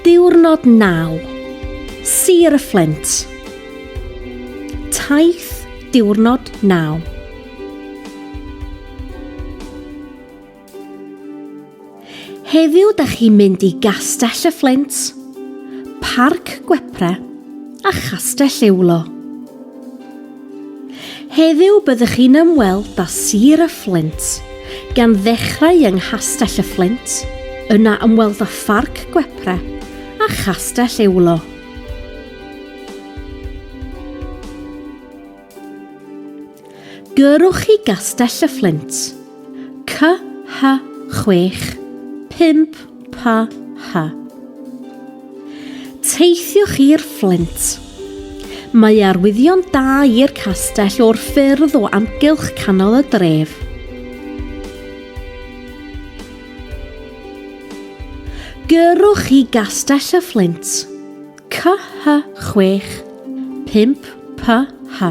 Diwrnod 9. Sir y Fflint. Taith diwrnod 9. Heddiw da chi'n mynd i Gastell y Fflint, Parc Gwepre a Chastell Ewlo. Heddiw byddwch chi'n ymweld â Sir y Fflint, gan ddechrau yng Nghastell y Fflint, yna ymweld â Pharc Gwepre a Chastell Ewlo. Gyrrwch i Gastell y Fflint, CH6 5PH. Teithiwch i'r Fflint. Mae arwyddion da i'r castell o'r ffyrdd o amgylch canol y dref. Gyrrwch i Gastell y Fflint, CH6 5PH.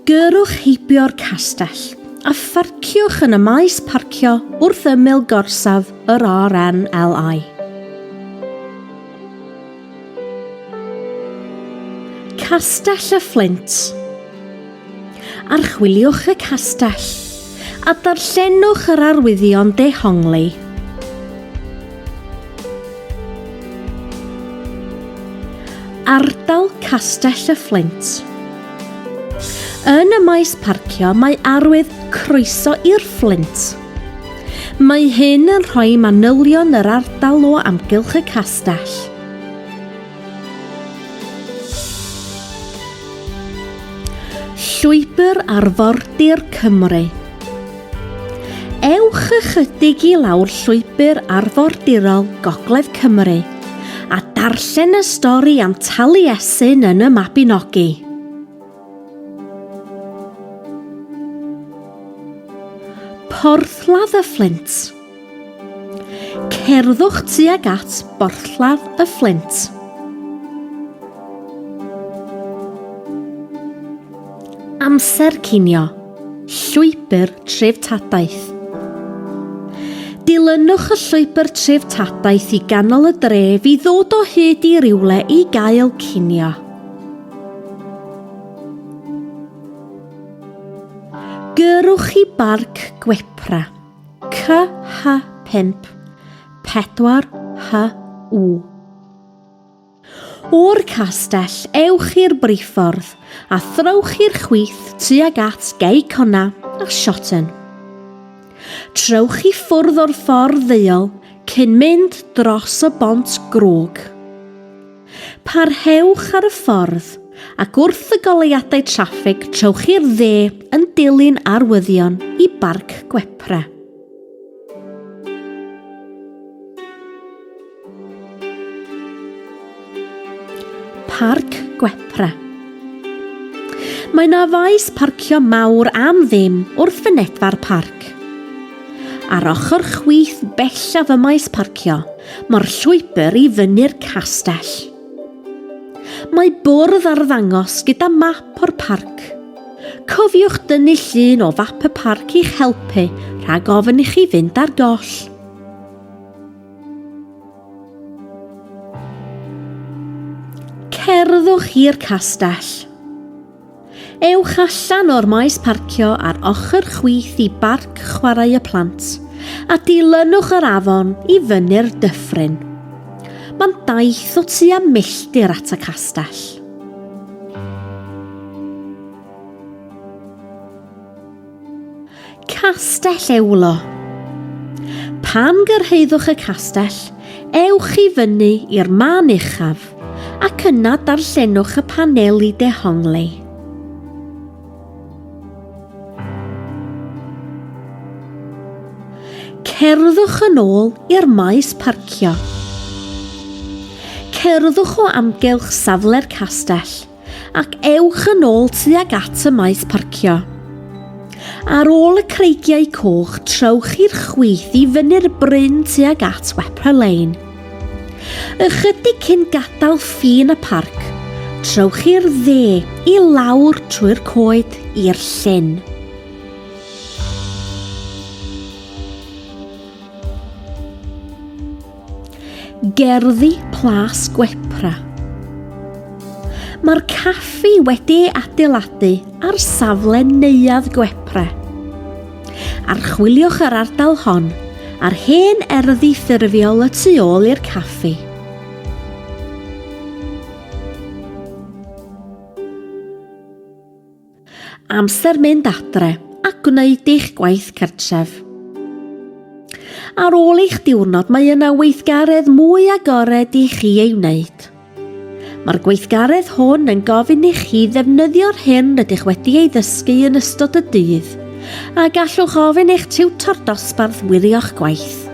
Gyrrwch heibio'r castell a pharciwch yn y maes parcio wrth ymyl gorsaf yr RNLI. Castell y Fflint. Archwiliwch y castell a darllenwch yr arwyddion dehongli. Ardal Castell y Fflint. Yn y maes parcio mae arwydd Croeso i'r Fflint. Mae hyn yn rhoi manylion yr ardal o amgylch y castell. Llwybr Arfordir Cymru. Ewch ychydig i lawr llwybr arfordirol Gogledd Cymru a darllen y stori am Taliesin yn y Mabinogi. Porthladd y Fflint. Cerddwch tuag at Borthladd y Fflint. Amser cinio. Llwybr treftadaeth. Dilynwch y llwybr treftadaeth i ganol y dref i ddod o hyd i rywle i gael cinio. Gyrrwch i Barc Gwepra, CH5 4HU. O'r castell, ewch i'r briffordd a throwch i'r chwith tuag at Gei Conna a Shotton. Trowch i ffwrdd o'r ffordd ddeuol cyn mynd dros y bont grug. Parhewch ar y ffordd ac wrth y goleuadau traffig trowch i'r dde yn dilyn arwyddion i Barc Gwepra. Parc Gwepra. Mae 'na faes parcio mawr am ddim wrth fynedfa'r parc. Ar ochr chwith bellaf y maes parcio, mae'r llwybr i fyny'r castell. Mae bwrdd arddangos gyda map o'r parc. Cofiwch dynnu llun o fap y parc i'ch helpu rhag ofn i chi fynd ar goll. Cerddwch i'r castell. Ewch allan o'r maes parcio ar ochr chwith i Barc Chwarae y Plant a dilynwch yr afon i fyny'r dyffryn. Mae'n daith o tua milltir at y castell. Castell Ewlo. Pan gyrhaeddwch y castell, ewch i fyny i'r man uchaf ac yna darllenwch y paneli dehongli. Cerddwch yn ôl i'r maes parcio. Cerddwch o amgylch safle'r castell ac ewch yn ôl tuag at y maes parcio. Ar ôl y creigiau coch, trowch i'r chwith i fyny'r bryn tuag at Wepra Lane. Ychydig cyn gadael ffin y parc, trowch i'r dde i lawr trwy'r coed i'r llyn. Gerddi Plas Gwepra. Mae'r caffi wedi ei adeiladu ar safle Neuadd Gwepra. Archwiliwch yr ardal hon a'r hen erddi ffurfiol y tu ôl i'r caffi. Amser mynd adre a gwneud eich gwaith cartref. Ar ôl eich diwrnod mae yna weithgaredd mwy agored i chi ei wneud. Mae'r gweithgaredd hwn yn gofyn i chi ddefnyddio'r hyn rydych wedi ei ddysgu yn ystod y dydd, a gallwch ofyn eich tiwtor dosbarth wirio'ch gwaith.